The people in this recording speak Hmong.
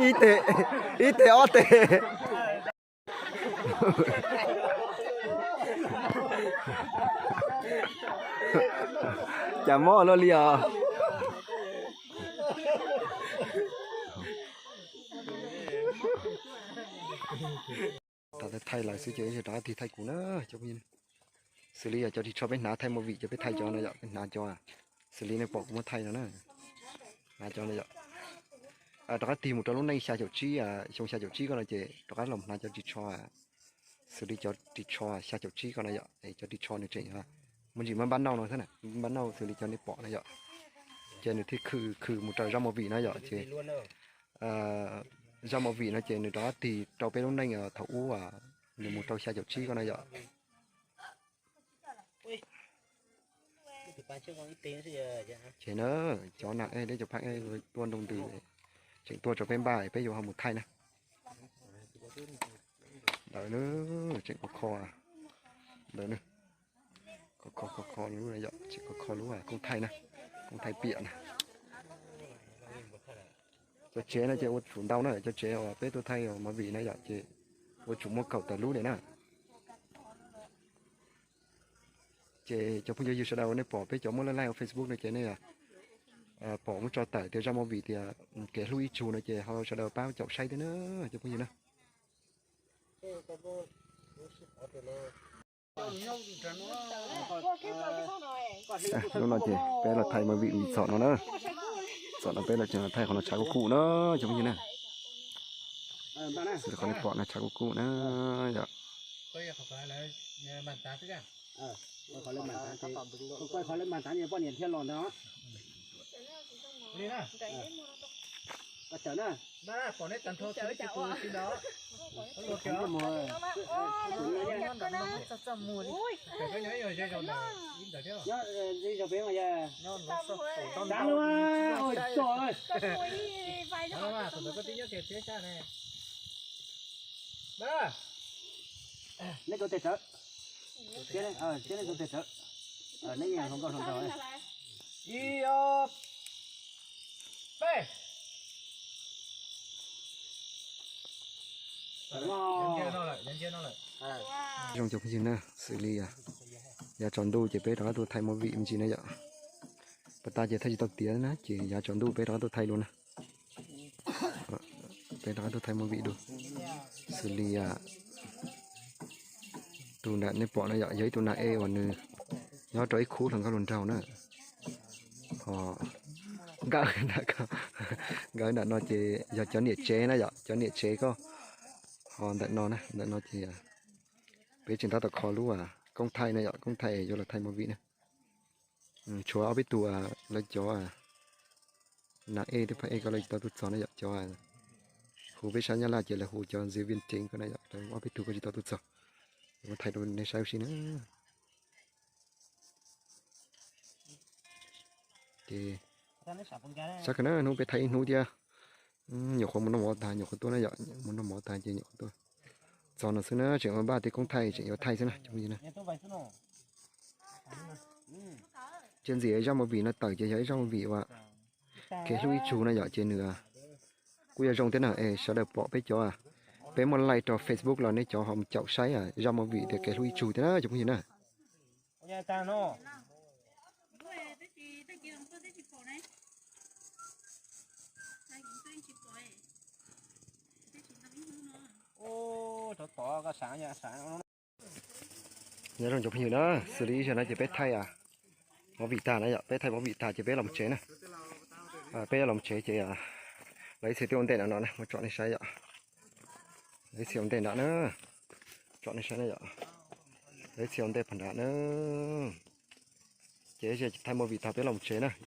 Ib teg, ib teg ob teg. Cas mob luaj li os. Thaij lawv xwb ces rov qab tig thaij kuv na cov phooj ywg. Xws li yog cov ris tsho peb hnav thaij movie ces peb thaij cov no yom, peb hnav cov xws li nej pom kuv muab thaij no na. Hnav cov no yom. Rov qab tig mus rau lub neej xya caum tsib, xyoo xya caum tsib ko no ces rov qab los hnav cov ris tsho xws li cov ris tsho xya caum tsib ko no yom, cov ris tsho nws tseem muaj ntsis npab npab nauj no xwb na, npab nauj xws li cov nej pom no yom. Ces nws thiaj khw khw mus rau zaj movie no yom, ces zaj movie no ces nws rov qab tig rau peb lub neej thaum ub, nws mus rau xya caum tsib ko no yom. Ces na, cov nas ej thiab cov phab ej tuaj nroo ntws, tseem tuaj rau peb npaj peb yuav ho mus thaij na. Ntawd na, tseem kho kho, ntawd na, kho kho kho kho lub, tseem kho kho lub koob thaij na, koob thaij piam na. Cov tsev no ces ua tsum ntau na, cov tsev uas peb tuaj thaij movie na yom, ces ua tsum muaj kaum tawm lub li na. Ces cov phooj ywg sawv daws nej pom peb cov muab laij laij ua Facebook no ces nej pom muab tso tawm tias zaj movie tias kev hlub ib tsug no ces ho sawv daws pab caum saib thiab na cov phooj ywg na. Hnub no ces peb los thaij movie txom no na. Txom no peb los tseem los thaij qhov no tshav kuj kuj na cov phooj ywg na. Xws li qhov nej pom no tshav kuj kuj na yom. Neb tus tes tsawv, neb tus tes tsawv, neb yeej hluas nkauj hluas nraug. Ib, ob, peb. Zoo cov phooj ywg na, xws li yav tsaus ntuj ces peb rov qab tuaj thaij movie me ntsis na yom. Pas tas ces thaij tsis tau tiav na ces yav tsaus ntuj peb rov qab tuaj thaij dua na. Peb rov qab tuaj thaij movie dua. Xws li tus nram nej pom no yom, yog ib tug nas ej uas nws nyob rau ib khub hluas nkauj hluas nraug na. Ho nkawd nram no ces yog cov niam tsev na yom, cov niam tsev ko. Ho ntawm no na, ntawm no ces peb tseem tab tom kho lub koob thaij na yom, koob thaij yuav los thaij movie na. Tshuav ob peb tug lawv cov nas ej thiab phab ej ko lawv tsis tau tuaj txog na yom, cov hu peb sab Nyab Laj ces lawv hu cov diễn viên chính ko na yom, lawv ob peb tug ko tsis tau tuaj txog. Muab thaij rau nej saib ua si na. Ces sab ko na, hnub peb thaij ib hnub thiab. Nyuam qhuav mus noj mov tag nyuam qhuav tuaj na yom, mus noj mov tag ces nyuam qhuav tuaj. Txog no xwb na, tseem ua npaj tej koob thaij tseem yuav thaij xwb na cov phooj ywg na. Ces ntxim zaj movie no tawm ces yog ib zaj movie uas kev hlub ib tsug no yom, ces nws kuj yuav zoo thiab na. Es sawv daws pom peb cov, peb muaj laij rau Facebook los nej cov ho mus caum saib zaj movie tias kev hlub ib tsug thiab na cov phooj ywg na. Nyob zoo cov phooj ywg na, xws li ib zaug no ces peb thaij movie tag na yom, peb thaij movie tag ces peb los tsev na. Peb los tsev ces lawv ib txhia twb ua ntej nram no na, muab tsom nej saib yom. Lawv ib txhia ua ntej nram na, tsom nej saib na yom. Lawv ib txhia ua ntej pog nram na. Ces thaij movie tag peb los tsev na.